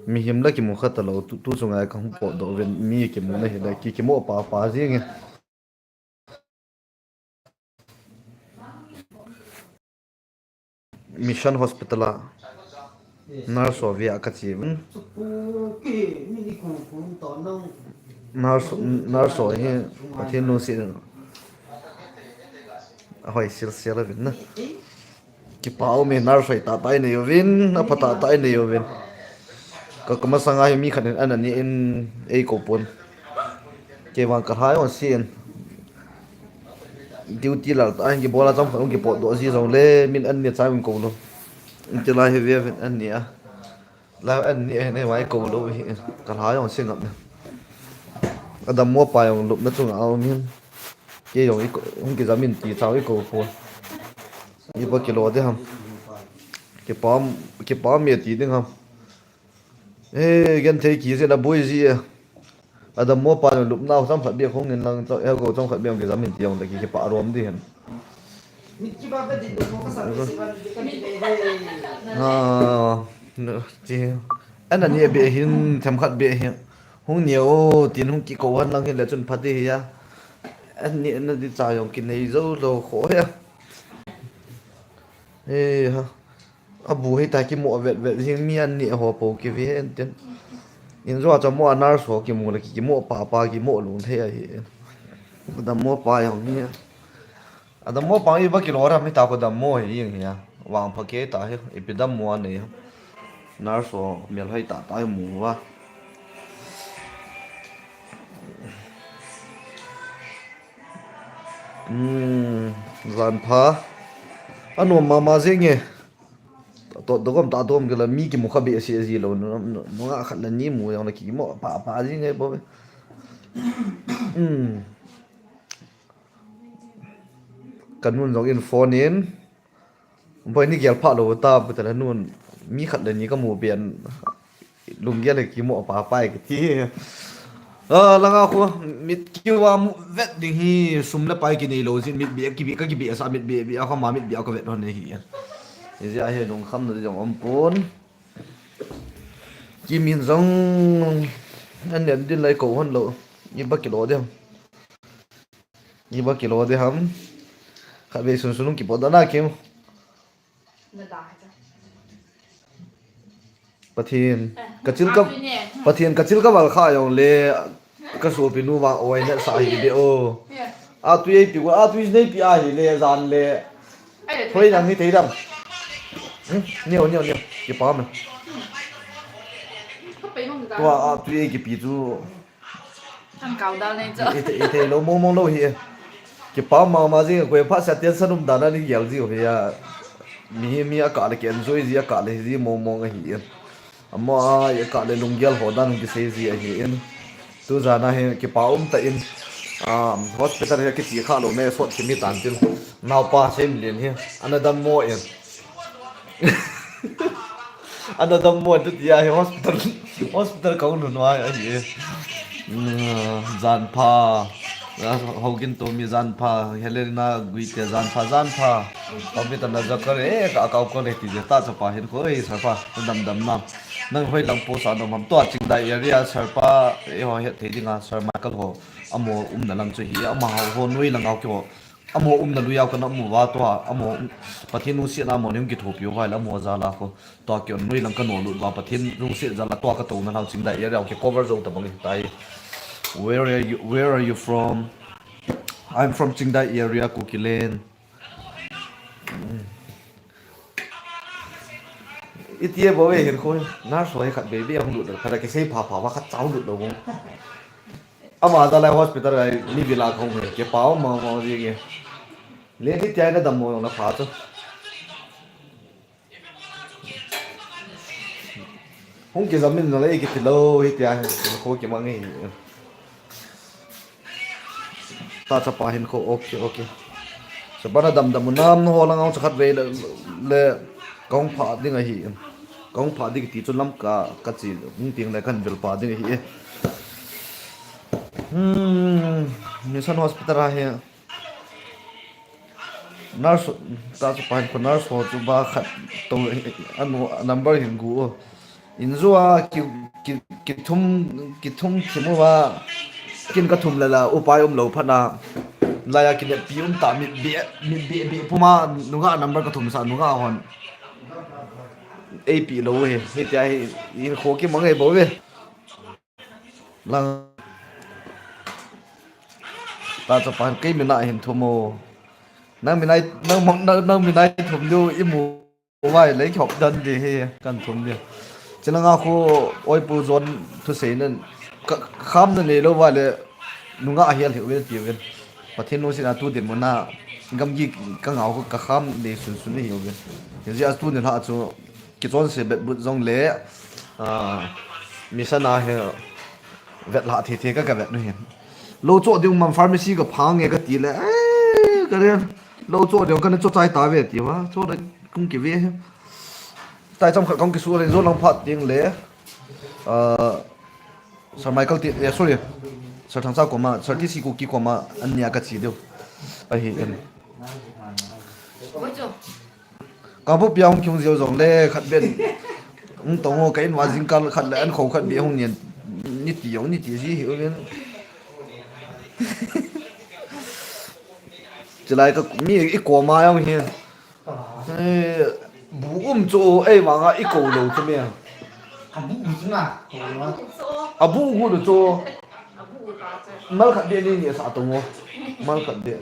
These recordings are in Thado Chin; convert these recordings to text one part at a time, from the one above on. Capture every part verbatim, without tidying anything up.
Mihem la kimu kha talou, tu, tu chunga kahung potdoh uvin, mi kimu na hile, ki, kimo papa jing e. Mission Hospital a nurse ho vea kache uvin. Nurse, nurse ho hi Pathen lungset in ahoi sel sel uvin na. Kipa um e, nurse hoi tah tah inei uvin, apha tah tah inei uvin. Ka, ka masanga hi mi khat in an ani in eikou pon. Kei vang kalha jong sen. Duty lal tah in kibol a chomkhat hung kipotdoh ji jongle, min an ni chang in kou lou. Hiti lai hi ve uvin an ni a. Lai an ni a hin eikou lou hi. Kalha jong se ngap ne. Adammo pa jong lupna chunga aum hin. Kei jong eikou, hung kijam in ti chang eikou pon. Iba kilo ding ham. Kipa, kipa um e ti ding ham. Eh, genthei kiji na boi ji e. Adammo pa jong lupnau chomkhat beh hung in lang, eh, kou chomkhat beh hung kijam in ti jongle ki, kipa rom ding hin. Ah, no, ti. An ani beh hin, themkhat beh hin. Hung ni o, tin hung kikou hen lang hile chun pha ding hi a. An ni na di cha jong kinei jou lou kho hi a. Eh, ha. Abu hita kimo vet vet jing mi an ni ho po kive en tin. In jo a chamo a nurse ho kimu le ki, kimo papa, kimo lungthei ahi. Adammo pa jong hi. Adammo pa iba kilo ram hita ko dammo hi jing hi a. Vangpha kei ta hi, ipi dammo anei. Nurse ho melhoi tah tah hi mu uva. Hmm, jan pha. Anom mama jing e. Totdoh gom tah dom kila mi kimu kha behseh ji lou. Nu, nu, nungah khat le ni mu jongle kimo papa jing e bou ve. Hmm. Ka nun jong in phone in. Boi ni gel pha lou ta, bu ta la nun, mi khat le ni kamu ben, lunggel le kimo papa e kiti. Ah, langa khu, mit kiva mu vet ding hi, sum le pai kinei lou jin, mit beh, kibeh, ka kibeh sa, mit beh, beh, a kho ma mit beh, a ka vet hon hi. Ijeh a hi lungkham na jong um pon. Kimin jong, an nen din lai kou hon lou, iba kilo ding. Iba kilo ding ham. Khatvei sunsun hung kipotdoh na kim. Pathen, ka chil ka, Pathen ka chil ka val kha jongle, ka sopi nu vang oi na sa hi be o. A tui ei pi ko, a tui nei pi a hile, jan le. Thoi nang ni thei dam. Hmm, neo, neo, neo. Kipa me. Tua a tui ei kipi chu. An kau dal nei chu. I, i, i thei lou mong mong lou hi. Kipa mama jing, koi pha sa tian sanum dan a ni gel ji u hi a. Mi hi mi a kah le ki enjoy ji, a kah le hi ji mong mong ahi. Amaho a, a kah le lunggel ho dan kisei ji ahi in. Tu jan a hi kipa um tah in. Um, hospital hi kiche kha lou me sot kimi tan tin. Naopa sem lin hi. Ana dammo in. Ana dammo in tu tia hi hospital, hospital kong nu noi ahi. Mm, jan pha. Hogin to mi jan pha. Helena Guite jan pha, jan pha. Hospital na jakar e, ka kau ko le ti je ta chapa hin ko e, sir pa. Dam dam na. Nang hoi lang po sa dam ham to Chingdai area sir pa. E ho het thei dinga sir Michael ho. Amo umna lang chu hi, amaho noi lang au ki ho. Amo umna lui a kana mu uva tua, amo Pathen lungset na amo ning kithopi uva ila amo jal a kho. Tua ki noi lang kana lut uva Pathen lungset jal a tua ka touna lang Chingdai area ki cover jou tabang tai. Where are you, where are you from? I'm from Chingdai area, Kuki land. Iti e bou e hin kho, nurse ho khat baby ahung lut, khat kisei pha pha va khat chau lut lou bou. Ama jal a hospital a mi vila kong he, kipa um mama jing e. Le ni tia na dammo na pha chu. Hung kijam in na le kiti lou, hitia hin kho kimang e. Ta chapa hin kho, okay, okay. Chapa na dam dam u nam, nangho lang a hung cha khatvei le, le, kahung pha ding ahi. Kahung pha ding ti chu Lamka, kache, hung teng le kahin vil pha ding ahi. Hmm, Mission Hospital a hi. Nurse, ta chapa hin kho nurse ho chu ba khat to, anu, number hin gu. Injua ki, ki, kithum, kithum thim uva. Kin kathum lala, upai umlou phat na. Laiya kineppi um ta, mit be, mit be be puma, nungah number kathum sa, nungah hon. Eipi lou hi, hitia hi, hinkho kimang e bou ve. Lang. Ta chapa kei mina hin thum o. Nang minai, nang, nang, nang minai thum diu imu vai lei khop dan di hi kan thum di. Chilanga khu oipu zon thusei nan ka kham na nei lou va le nungah hial hiu vel ti vel. Pathen lungset a tu dinmun a gamgi ka ngau khu ka kham nei sun sun hiu vel. Hijeh a tu ni lha chu kichonse bet but jong le, ah, mission a hi vet lha thei thei ka ka vet nu hin. Lou cho ding man pharmacy ka phang nge ka ti le, eh, ka ren. Lou cho ding ka na cho chai ta ve ti va, cho da kung ki ve hi. Tai cham khat kong ki su le zo lang phat ding le, ah, Sir Michael ti, eh, sorry. Sir Thangcha koma, Sir T C Kuki koma, an nia ka chi deu. Ahi, em. Kangpokpi a hung kihung jeng jong le khat ben. Hung tong ho ka in va jingkal khat le an kho khat be hung nian. Ni ti jong ni ti ji hi uvin. Chilai ka mi i koma jong hi. Eh, bu um chu ei vanga i ko lou chu me. A bu um chu na. A bu gu chu. Mal khat be ni ni sa tong o. Mal khat be.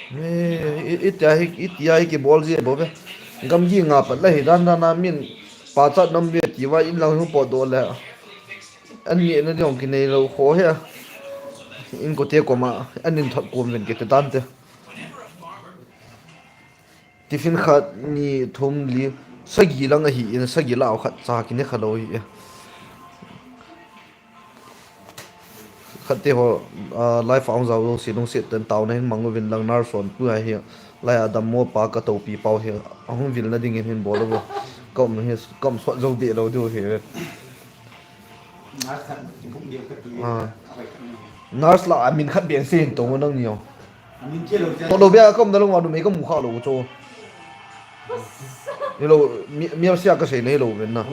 Eh, i, i tia hi, i tia hi kibol ji bou ve. Gamgi nga pat la hi dan dan a min pachat nam ve ti va in lang hung pot doh le. An ni na jong kinei lou kho he. Inkote koma, an in thot kom ven kiti dan te. Tiffin khat, ni, thum, li, sagi lang ahi in, sagi lah khat cha kine kha lou hi. Khat te ho, ah, live a hung jao jouse lungset tah in taona hin mang uvin lang, nurse hon pu ahi, laiya dammo pa ka topi pau hi, ahung vilna ding in hin bol uvo. Ka um hi, ka um sot jou deh lou diu hi. Ah. Nurse lah a min khat beng sei hin tong nang ni o. Tolo bia ka um na lou va numei ka mu kha lou chu. Ni lou, mi, mi sia ka sei nei lou ven na.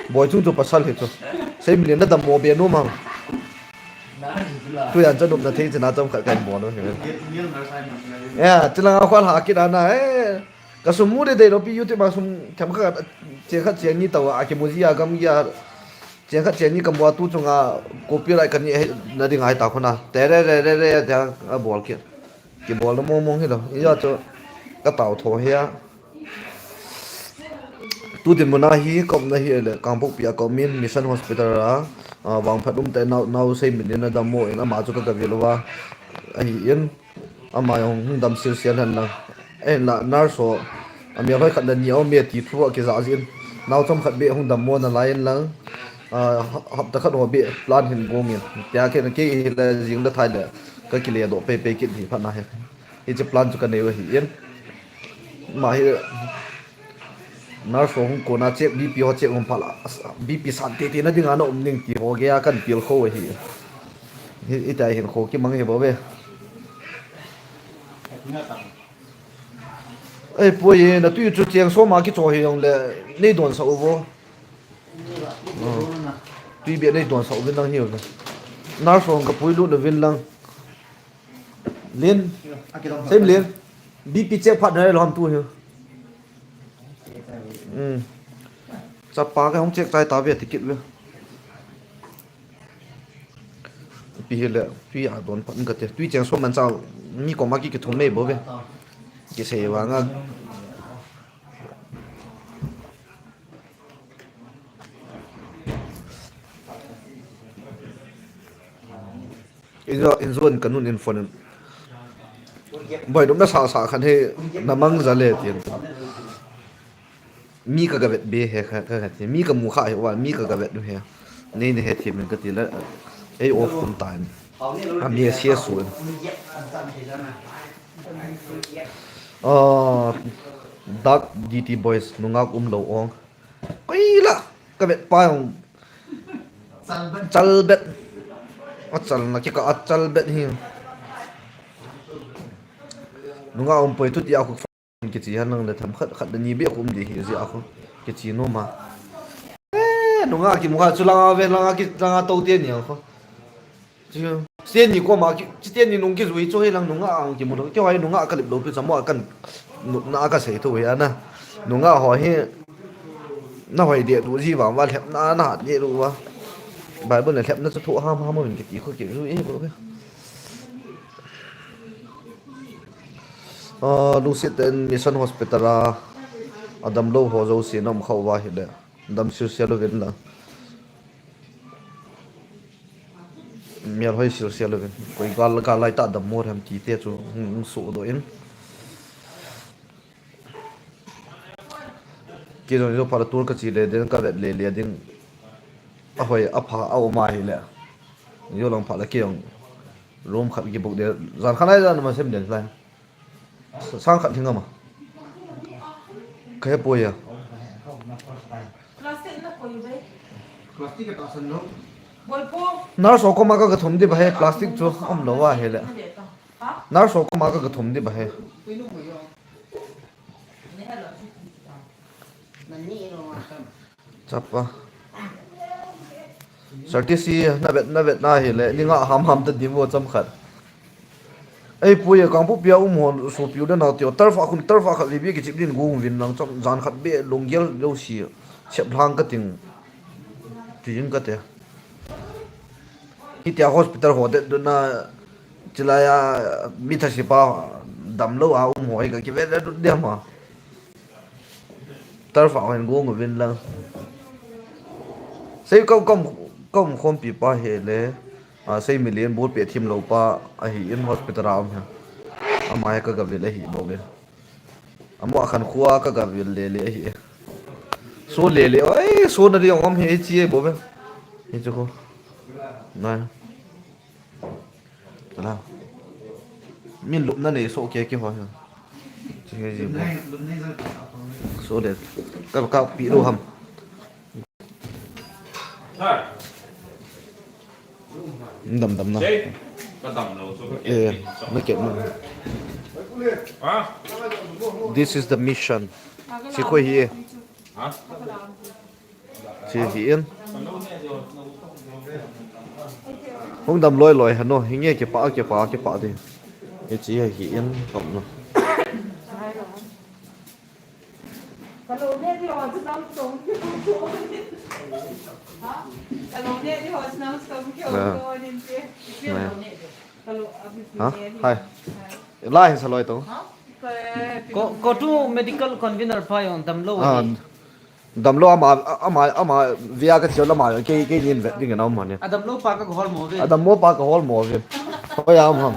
Boy chung chu pasal hi chu. Sei mi len na dammo be nu mang. Tu yan cha nop na thei chana chom khat ka in bol u hi. Ya, chilanga khol ha kit ana, eh. Ka sum mu de de lou pi YouTube a sum themkhat, cheng khat cheng ni tah a kimu ji a gamgi a. Cheng khat cheng ni ka mu a tu chunga copyright ka ni na ding ahi ta khuna. Te re re re re te a bol kit. Kibol na mong mong hi lou. Ijeh chu ka tao tho hi a. Tu dinmun a hi ka umna hi le Kangpokpi a ka um in Mission Hospital a, ah, vangphat um tah in nao, nao sei min in a dammo in ama chu ka ka vil uva. Ahi in. Ama jong hung dam sel sel hen lang. Ahin la nurse ho, a mel hoi khat le ni a um e ti thu a kija jin. Nao chom khat be hung dammo na lai in lang. Ah, ha-, hapta khat ho be plan hin gong in. Tia kei na kei hi le jing le thai le. Ka kile doh pei pei kit hi phat na hi. Hiche plan chu ka nei u ahi in. Ama hi Nurse ho hung kona check, B P ho check hung phala, B P san tete na dinga na um ding ti ho geiya kan pil kho ahi. Hi, hitia hin kho kimang hi bou ve. Ei, poi, na tui chu cheng soma kicho hi jong le, nei don sa uvo. Ah. Tui bia nei don sa uvin lang hi uve. Nurse ho ka pui lut uvin lang. Lin. Sem Lin. B P check phat na lou ham tu hi. Hmm. Chapa ka hung check chai ta ve ti kit ve. Pi hi le, tui a don phat ka te. Tui cheng so man cha mi koma ki kithum mei bou ve. Kisei vanga. Injo, injo in ka nun in phone in. Boi dum na sa sa khan he na mang ja le tin. Mi ka ga vet be he kha, kha, kha, mi ka mu kha he wa, mi ka ga vet nu he. Nei ne he thi min ka ti la. Ei off kum ta in. A mi a sia su in. Ah, Dark D T Boys, nungak um lou ong. Koi la, ka vet pa ong. Chal bet. A chal na ki ka a chal bet hi. Nungak um poi tu ti a khu Kichi han lang le tham khat, khat le ni beh khu um di hi jeh a khu. Kichi nom a. Eh, nungah kimu kha chu langa ve, langa ki, langa to teni a khu. Chu, teni koma ki, chu teni nung kijui chu hi lang nungah ang kimu lou. Keiho hi nungah ka lip lou pi chamo kan nutna ka sei tho hi ana. Nungah ho hi na hoi deh du ji vang va lhepna na hat deh du va. Bible le lhepna chu tho ham ham in kiti khu kijui e bo ve. Ah, lungset in Mission Hospital a, adam lou ho jouse na um khah uva ahile, dam sel sel uvin lang. Mial hoi sel sel uvin. Koi gal, gal lai tah dammo ham ti te chu hung, hung sohdoh in. Kei jong jong phat a tour ka che le ding, ka vet le le ding. Ahoi, apha, a um ahile. Jou lang phat le kei jong room khat kibook de. Jan khat nai jan ma sem den lai. Sang khat hi ngam a. Ka he poi a. Plastic na koi ve. Plastic ka ta san lo. Bol po. Nurse ho koma ka, ka thum di ba he plastic chu um lou va he le. Ha? Nurse ho koma ka, ka thum di ba he. Chapa. Sartisi, na vet, na vet na hile, ni nga ham ham ta dim vo cham khat. Ei pui, Kangpokpi a um ho, sopi u le nao teu, turf a khun, turf a khat vivi kichip din gu vin lang cham, jan khat be, lunggel lo si, sep lhang ka ting, ti jing ka te. Hitia hospital ho det dun na, chilai a, mi thasi pa, damlou a um ho, hi ka kivet le dun dia ma. Turf a hin gu gu vin lang. Sei ka, ka, ka um khompi pa hi le, a, sei million bol pe thim lou pa, ahi in hospital a um hi. Ama hi ka ga vil ahi bou ve. Amo a khan khua ka ga vil le le ahi. So le le, oi, so na di ong om hi chi e bou ve. Hi chu ko. Nai. Ala. Min lupna nei so ke ke ho. Chi he ji bo. So le. Ka ka pi lo ham. Dam dam na. Ka dam lo so. Eh, na ke na. Ha? This is the mission. Chi ko hi. Ha? Chi hi in. Hung dam loi loi hano, hinge kipa, kipa, kipa di. Hi chi hi in, tom no. Na. Na. Ha? Hai. Lai sa loi to. Ko, ko tu medical convener pa jong damlou. Ah, damlou ama, ama, ama via ka cheu lama jong kei, kei nin vet ding na um mane. Adamlou pa ka hol mo ve. Adammo pa ka hol mo ve. Hoi am ham.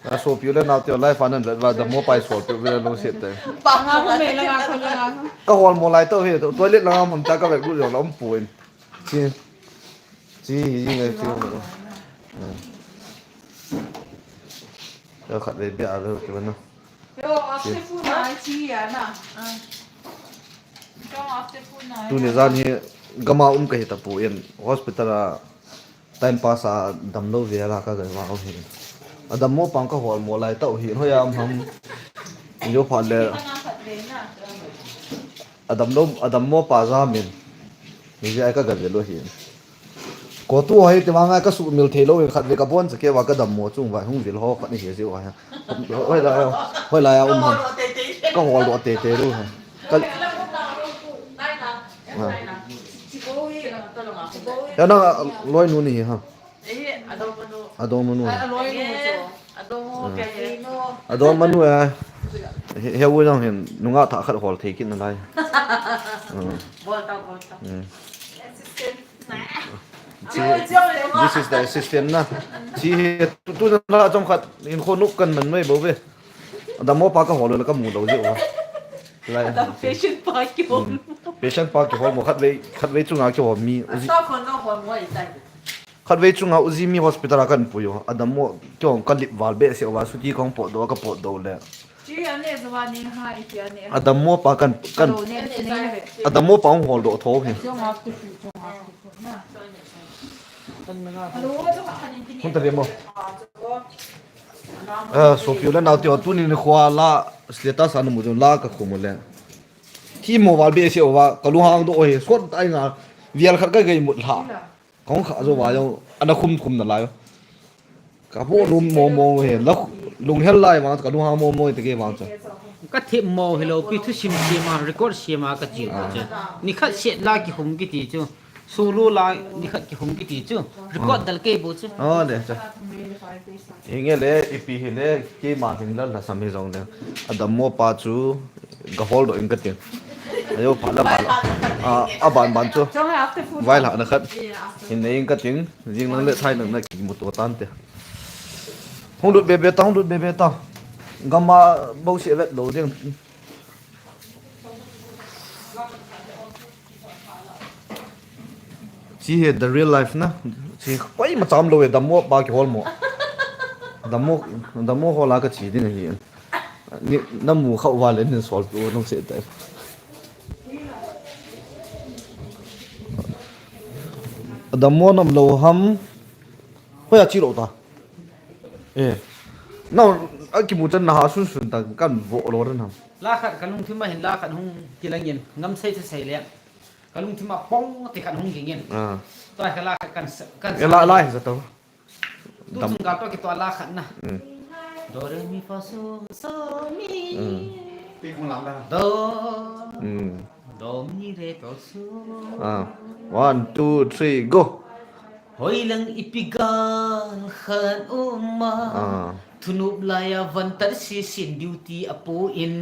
A sopi u le nao teu lai fa nan vet va dammo pa i sol pe ve lo se te. Pa nga ko me la nga ko la nga. Ka hol mo lai to he, toilet la nga mun ta ka vet gu jong la um poi. Chi. Chi hi ngai chi. Ka khat ve bia ve ki ban na. Yo, after food na chi ya na. Ah. Yo, after food na. Tuni jan hi gam a um ka hi tapon hospital a time pass a damlou ve la ka ga va hi. Adammo pa ka hol mo lai tau hi hoi am ham. Jou phat le. Adamlou, adammo pa jam in. Ni ji ai ka ga ve lou hi. Ko tu hoi ti ma ngai ka sumil thei lou in khat ve ka bon cha ke va ka dammo chung va hung vil ho khat ni hi ji va ha. Hoi la, hoi la ya um ham. Ka hol lo te te lu ha. Ka. Ha. Ya na loi nu ni ha. Adong manu. Adong manu ya. He, he wo jong hin nunga tha khat hol thei kit na lai. Bol ta, bol ta. Chi, this is the assistant na. Chi hi tu, tu na chom khat in kho nuk kan man mai bo ve. Adammo pa ka hol lo ka mu lo je wa. Lai. Patient pa ki hol. Patient pa ki hol mo khat ve, khat ve chunga ki hol mi. Ata kon no hol mo i tai. Khat ve chunga U G mi hospital a kan pui u. Adammo ki hol ka lip val be se wa suti kong pot do ka pot do le. Chi ane zawani ha i chi ane. Adammo pa kan, kan. Adammo pa hung hol do tho hi. Hung ta ve mo. Ah, sopi u le nao teu tuni ni khua la. Status ana mu jong la ka khum le. Thi mo val be se wa ka lu hang do he sot ai nga. Vial khat ka gei mut ha. Kong kha jo wa jong ana khum khum na lai. Ka bo lum mo mo he la lung hel lai wa ka lu hang mo mo te ke wa cha. Ka thip mo hi lo pi thu sim sim a record sim a ka chil ko che. Ni khat set la ki khum ki ti chu. Solo la ni khat ki khum ki ti chu. Record dal ke bo chu. Oh, le cha. Inge le ipi hi le ki ma hing la la sam hi jong le. Adam mo pa chu ga hol do in ka tin. Ayo pa la ba la. A, a ban ban chu. Vai la na khat. Hin nei in ka tin. Jing lang le thai lang na ki mu to tan te. Hung lut be be ta, hung lut be be ta. Gama bo se vet lo ding. Chi hi the real life na. Chi koi ma cham lo e damo ba ki hol mo. Damo, damo hola ka chi ding hi. Ni na mu kha wa le nin sol tu nong se tai. Damo nam lo ham. Hoya chi lo ta. Eh. Nau, a kimu chan na ha sun sun ta kan vo lo ran ham. La khat ka lungthim a hin la khat hung kilangin ngam sei sei le. Ka lungthim a pong ti khat hung gingin. Ah. Tua ka la khat kan sa- kan Eh, la sa- la hi sa to. Tu Dam- chung ka to ki tua la khat na. Mm. Do re mi fa so so mi. Mm. Pi kung lam da. Do. Mm. Do mi re to so. Ah. One, two, three, go. Hoilang ipi gal khat um a. Ah. Thunup lai a van tat si sin duty a pu in.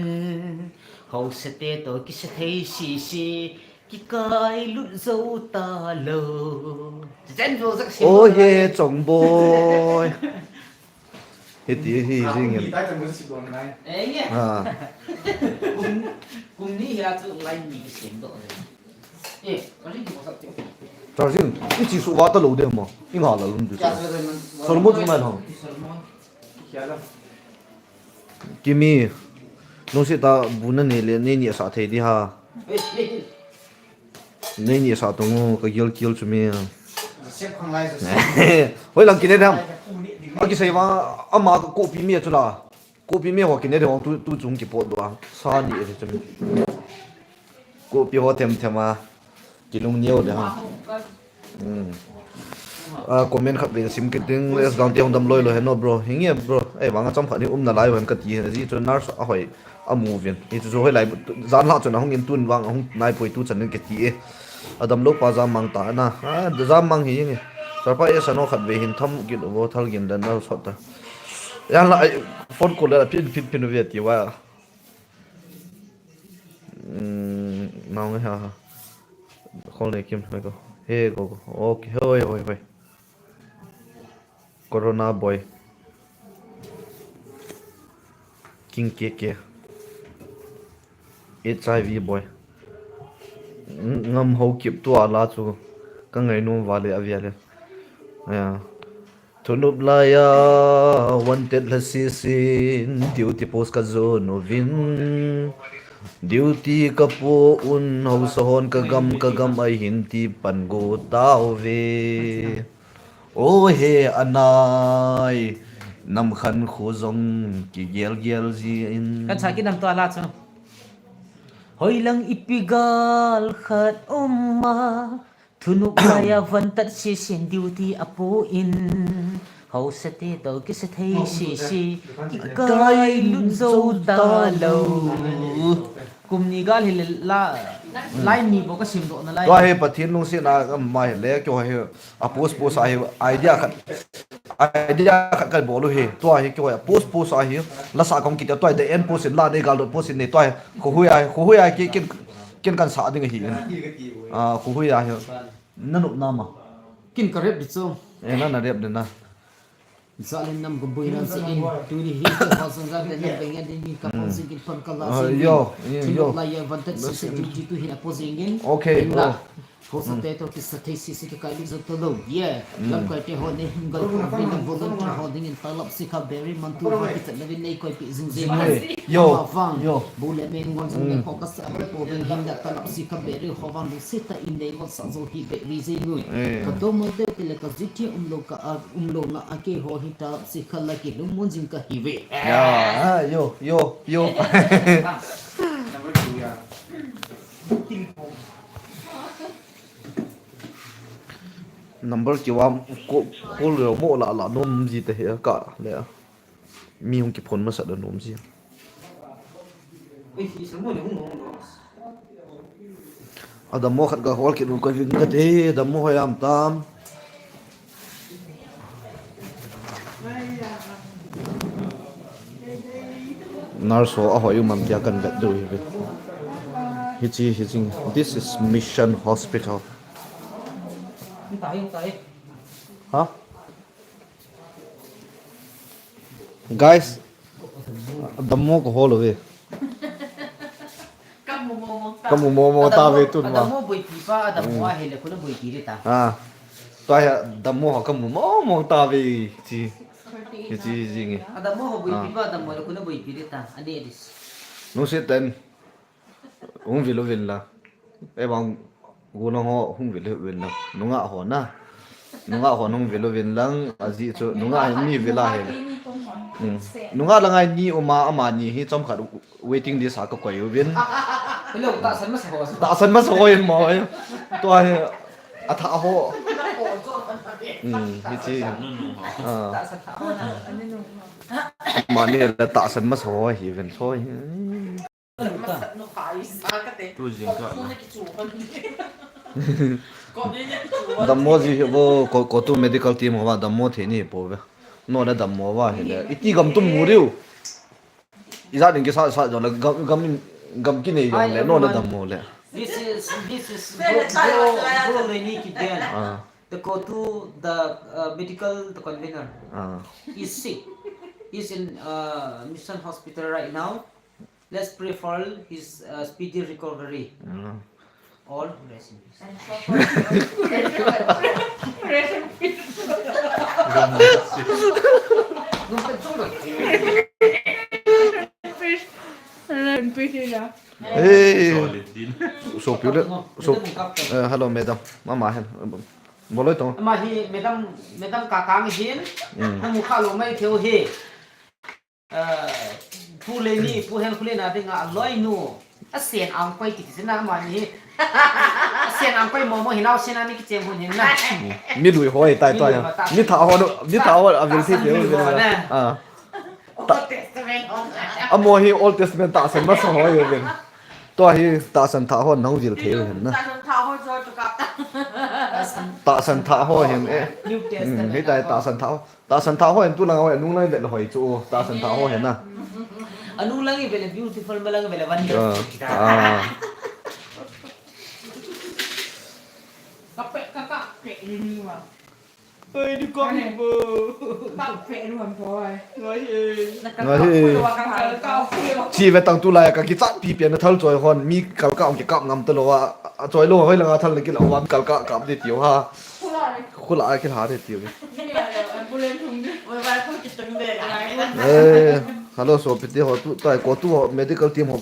Hausa te to kisa thei si si. Kikai lut zo ta lo. Chen zo zak sim Oh, lo he, lai. Chong boy. Hiti, hi, Ah, jing kum in. Ni tai chan bo si don lai. Eh, ye. Ah. Kum, kum ni hi a chu lai ni sim do. Eh, ka ri mo sa chu. Charging, i chi su wa ta lo de mo. I nga la lum du. Kya sa man, Solomon chu mai lo. Solomon. Kya la? Kimi, nung si ta bu na ni le, ni ni sa thei di ha. Eh, eh, eh. Nei ni sa tung u, ka gil kil chu mi. Joseph Khanglai, Joseph. Hoi lang kine dam. Aki sei ma, ama ka kopi mi chu la. Kopi mi ho kine dam tu, tu chung ki pot do a. Sa ni e chu mi. Kopi ho them them a. Kilung niu de ha. Hmm. Ah, comment khat ve sim kit ding, S Dangte hung dam loi loi hen o bro. Hinge bro. Ei, vang a cham khat ni um na lai hen ka ti hen. Ji chu nurse a hoi a mu vin. Hi chu chu hoi lai, jan la chun a hung in tun vang a hung nai poi tu chan in ka ti e. A dam lo pa jam mang ta na. Ah, jam mang hi nge. Sar pa e sa no khat ve hin tham gin u vo thal gin dan na sot ta. Yan la ai phone call la pin pin pin ve ti wa. Hmm, nau nge ha ha. Khol ne kim hoi ko. He ko ko. Okay, hoi, hoi, hoi. Corona boy. King K K. H I V boy. Ng- ngam ho kip tu a la chu. Ka ngai nom vale a viale. Ya. Thunup lai a, wanted la si sin, duty post ka jon u vin. Duty ka po un, hausa hon ka gam, ka gam ai hin ti pan go tau ve. O he anai, nam khan khu jong ki gel gel ji in. Kan sa ki nam to ala chu. Hoi lang ipi gal khat um a. Thunup lai a van tat si sin duty a po in. Hausa te to kisa thei si si. Kikai lut zo ta lo. Kum ni gal hi le la. Lai ni bo ka sim do na lai. Tua hi Pathen lungset na ka mai le kyo hi. A post post a hi idea khat. Idea khat ka bol u hi. Tua hi kyo hi. Post post a hi. La sa kong kit tua hi. The end post in la nei gal dot post in nei tua hi. Khu hui a, khu hui a ki kin, kin kan sa ding hi. Ah, khu hui a hi. Na nop na ma. Kin ka rep di chu. Eh, na na rep di na. Zalen nam ko bui ran se in. Tu di hi ko ha song zalen nam pe nge di ni ka pon sing kin pon ka la Ah, sing yo, in. Yo, Tin yo. Lok la ya van tat si se di di tu hin a po sing in. Okay, In bro. la. Phosate to kisa thei sisi kikai lut jong talou. Yeah. Lamkai te ho nei hung gal ko vin, volunteer ho dingin talap sikha beri man tu ho kichat na vin nei koi pi jing jing. Jing le. Yo. Ama vang. Yo. Bu le men ngol jing le ho kasa ko vin hin da talap sikha beri ho vang lu sita in nei ngol sa jo hi beri jing ngui. Eh. Ka do mo de ti le ka jiti um lo ka a, um lo nga a ke ho hi talap sikha la ki lung mun jing ka hi ve. Ya, ah, yo, yo, yo. Number kiva ko, call lo mo la la nom ji te he ka le. Mi hung kiphone masa da nom ji. Adammo khat ka hol kit u ka ving ka te, dammo hoi am tam. Nurse ho ahoi um am tia kan vet diu hi ve. Hichi, hichi. This is Mission Hospital. Ha? Guys, dammo ka hol uve. Ka mu mo mo ta. Ka mu mo mo ta ve tun ma. Adammo boipi pa, adammo a hele kona boipi re ta. Ah. Tua hi dammo ho ka mu mo mo ta ve chi. Chi chi jing e. Adammo ho boipi pa, adammo le kona boipi re ta. Ani dis. Nung se ten. Hung vil uvin lang. Ei vang gunong ho hung vil uvin lang. Nungah ho na. Nungah ho hung vil uvin lang. Ajeh chu nungah hi mi vil ahi. Hmm. Nungah langa ni um a, amani hi chomkhat waiting list a ka koi uvin. Hello, tahsan masa ho. Tahsan masa ho in mo. Tua hi atha ho. Hmm, hichi. Ah. Tahsan tha ho na. Mani la tahsan masa ho hi ven so hi. Tu jing ka. Dammo ji hi bo ko, COTU medical team ho va dammo thei ni po ve. No na dammo va hi le. Iti gam tum mu riu. Ijat ding kisa sa jong le gam, gam, gam kinei jong le no na dammo le. This is, this is Bro, Bro, Bro Leni Kiden. Ah. The COTU, the, uh, medical, the convener. Ah. He's sick. He's in, uh, Mission Hospital right now. Let's pray for his, uh, speedy recovery. Ah. All rest in peace. Rest in peace. Rest in peace, yeah. Hey. Solid din. Sopi le. So, eh, hello, madam. Mama hen. Boloi tong. Ama hi madam, madam Kakang hin. Hmm. Namu kha lou mai thei u hi. Eh, Pu Leni, Pu Henkholen a dinga aloinu. Asen angkoi kiti sina mani. Asen angkoi momo hinau sina ni kicheng hun hin na. Mi lui hoi tai tai. Mi lui hoi tai. Mi tha ho, mi tha ho avil thei thei. Sa mi lui ho na. Ah. Old Testament ho na. Amo hi Old Testament tahsan masa hoi uvin. Tua hi tahsan tha ho nahung vil thei u hin na. Tahsan tha ho jo tu kap ta. Tahsan tha ho hin e. New Testament. Hmm, hitai tahsan tha ho. Tahsan tha ho hin tu lang ho, nung lang vet le hoi chu. Tahsan tha ho hin na. Anung lang i vet le beautiful, ma lang i vet le wonderful. Ah. Ah. Ka pe, ka, ka pe ni ni wa. Oi, di ko ni bo. Ka pe lu han boy. Ngai e. Ngai e. Chi ve tang tulai ka kichat pi pi na thal choi hon mi kalka ong kikap ngam ta lou a. A choi lou hoi langa thal na kila wa kalka kap di tiu ha. Khula a kila ha di tiu. Eh, hello, sopi te ho tu, tai COTU ho medical team ho,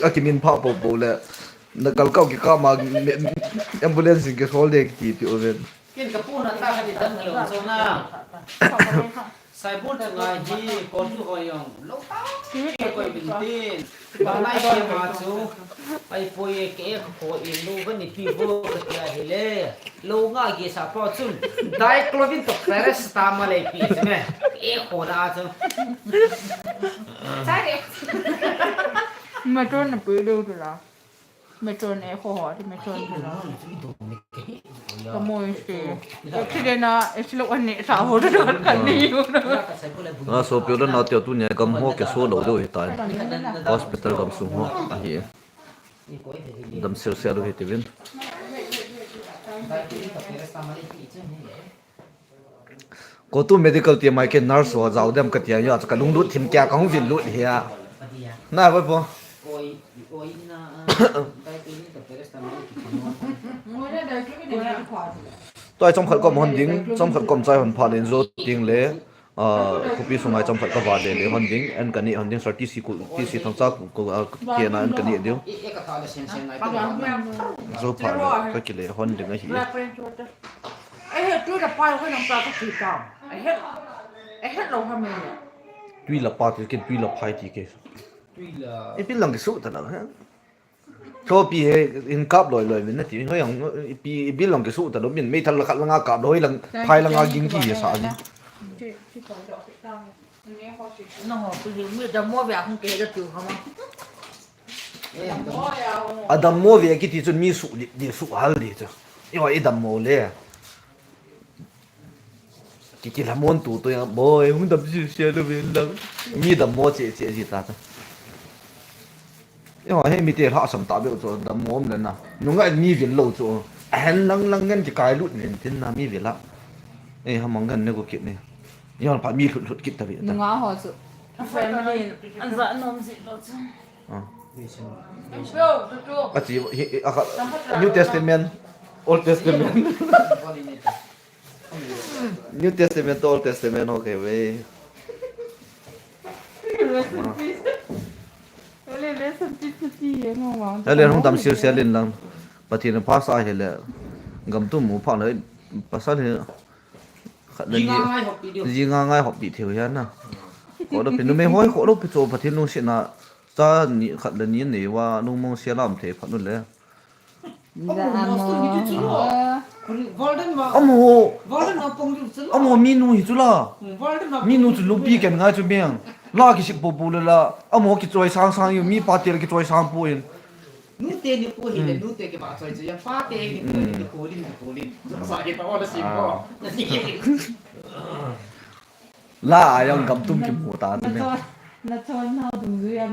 a kimin pha po po le. Na kalka ong kikap ma, me, ambulance in kisol de kiti tiu ven. Ken ka pu na ta ka di dam lo so na. Saibur chunga hi COTU ho jong lou ta. Ke koi bin tin. Ba nai ke ma chu. Ai poi ke ko in lu ba ni pi bo ka tia hi le. Lou nga ge sa po chun. Diclofenac to paracetamol le pi me. E ko da chu. Sai de. Ma to na pi lu tu la. Metron e kho ho, ti metron kho ho. Ka mo se. Ka thile na, e silo ani sa ho, ka ni yu na. Ah, sopi le nao te tunia gam ho kiso lou deu hitai. Hospital gamsung ho ahi. Dam sel sel u hiti vin. COTU medical team a ke nurse ho jao dem ka tia, ya ka lunglut thim kia ka hung vil lut hia. Na, vai po. Oi, oi, na, ah, tai tu ni ta peres ta mai ki pano. Tua chomkhat kom hon ding, chomkhat kom chai hon pha len jo ting le. Ah, khopi sunga chomkhat ka va le le hon ding, an ka ni hon ding, sir T C ku, T C Thangcha ku, ku, ah, ke na an ka ni ding. Zo pha le, ka kile hon ding ahi. Ei, he, tui la pai, hoi nang ta, ka tui ta. Ei, he, ei, he, lo ha me. Tui la pa ti ke, tui la phai ti ke. Tui la. Ei, pi lang ke su ta na, he. Thopi he, in kap loi loi min na ti, hoi ang, pi, pi lang ke su ta lo min, mei thal la khat la nga kap loi lang, phai la nga ging ki sa ni. Nang ho, pi, mi da mo ve a hung ke da tu ha ma. A dammo ve kiti chu mi su li, li su hal li chu. Iwa i dammo le. Ki, ki lamon tu tu ya boy, hung dam si si lo ve lang. Mi dammo che che ji ta ta. Iwa he mi te lha sam ta be chu dammo om le na. Nunga mi vil lo chu. A hen lang lang ngen ki kai lut nen tin na mi vil la. E ha mang ngen ne ko kit ne. Iwa pa mi hlut hlut kit ta ve ta. Nunga ho chu. Family an za nom ji lo chu. Ah. Achi, hi, hi, aka, New Testament, Old Testament. New Testament to Old Testament, okay, ve. Rest in peace. Ole, rest in peace, ti, ye, no, wa. Ale, hung dam sil sil in lang. Pathen pha sa he le. Gam tu mu pha le, pasal he. Khat le ni. Ji nga ngai hop pi diu. Ji nga ngai hop pi theu ya na. Ko lo pi nu me hoi ko lo pi cho Pathen lungsetna. Cha ni khat le ni nei uva lungmong sia lam thei phat u le. Amo. Amo mi nu hi chu la. Mi nu chu lupi ken ngai chu beng. La kisip popo le la. Amo kichoi sang sang u, mi pa te la kichoi sang poi. Nu te ni po hi le, nu te kipa choi chu ya, pa te ni po hi le, kolin, kolin. Sa ke pa o la sim ko. La a jong gam tum kimu ta tu ne. Na chon, na chon nau dungjui a